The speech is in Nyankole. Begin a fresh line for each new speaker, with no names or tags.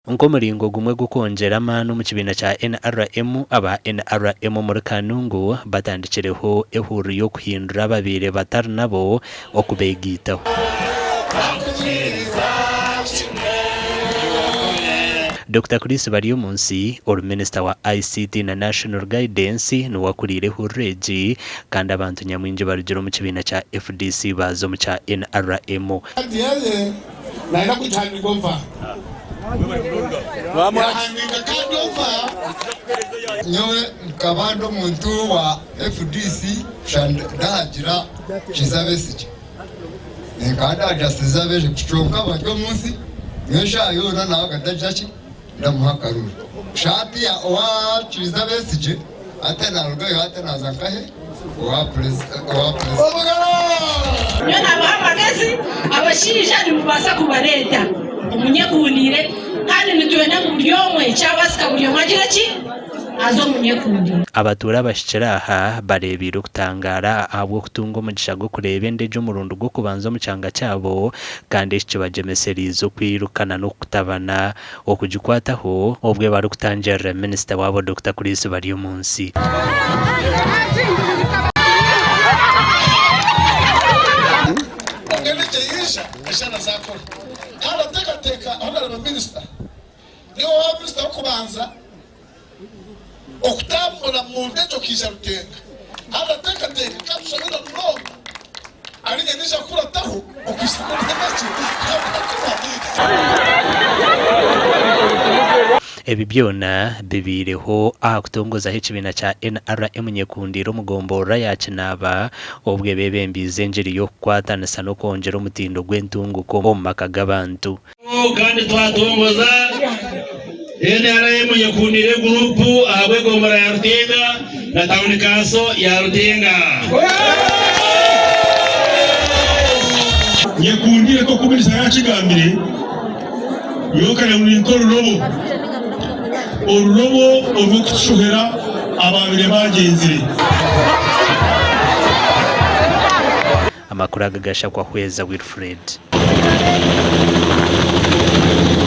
Nk'omuringo gumwe gw'okwongyera amaani omu kibiina kya nrm, aba nrm omuri Kanungu batandikireho ehururu y'okuhindura ababaire batari nabo okubegaitaho. Dokita Chris Baryomunsi, ori minisita wa ICT na National Guidance niwe akuriire ehururu egi kandi abantu nyamwingi barugire omu kibiina kya FDC baaza omu kya nrm.
Nayenda kugihandiika ova. Yahandiika kandi ova.
Nyowe nkaba ndi omuntu wa FDC kusha ndahagira Kizza Besigye. Nkaba ndahagira Kizza Besigye kyonka bari omunsi nyowe eshaaha yoona nabaga ndagira ki ndamuha akaruru. Kusha hatiya owa Kizza Besigye hati narugayo hati naza nkahe? Owa purezida.
Nyowe naabaha amagezi, abashaija nimubaasa kubareeta omunyekundiire kandi nitwenda ngu buri omwe kyabaasika buri omwe agire ki? Aze omunyekundiire.
Abatuura abahikire aha bareebeire okutangaara ahabw'okutunga omugisha gw'okureeba endegye omurundi gw'okubanza omu kyanga kyabo kandi eki kibagyemesereize okwirukana n'okutabana okugikwataho obwe barikutangirira minisita waabo Dokita Chris Baryomunsi.
Mbwenu egyo yaija eshana zakora kandi ateekateeka Honarebo Minisita niiwe waaba minisita w'okubanza okutambura mundegye okaija Rutenga kandi ateekateeka katushabe na munonga Arinye naija kukurataho okuhitsya obu oriheza gye ahabw'okuba.
Ebi byona bibaireho aha kutongozaho ekibiina kya NRM Nyekundiire omu gomborora ya Kinaaba obwo ebebembiize engiri y'okukwatanisa n'okwongyera omutindo gw'entunguka omu maka g'abantu.
Kandi twatongoza NRM Yekundiire guruupu ahabw'egombolola ya Rutenga na tauni kanso ya Rutenga.
Yekundiire nk'oku minisita yaakigambire, nyowe nkareeba ngu ni nk'orurobo, orurobo orw'okutushohera abaabaire baagyenzire.
Amakuru aga gashakwa Hweza Wilfred.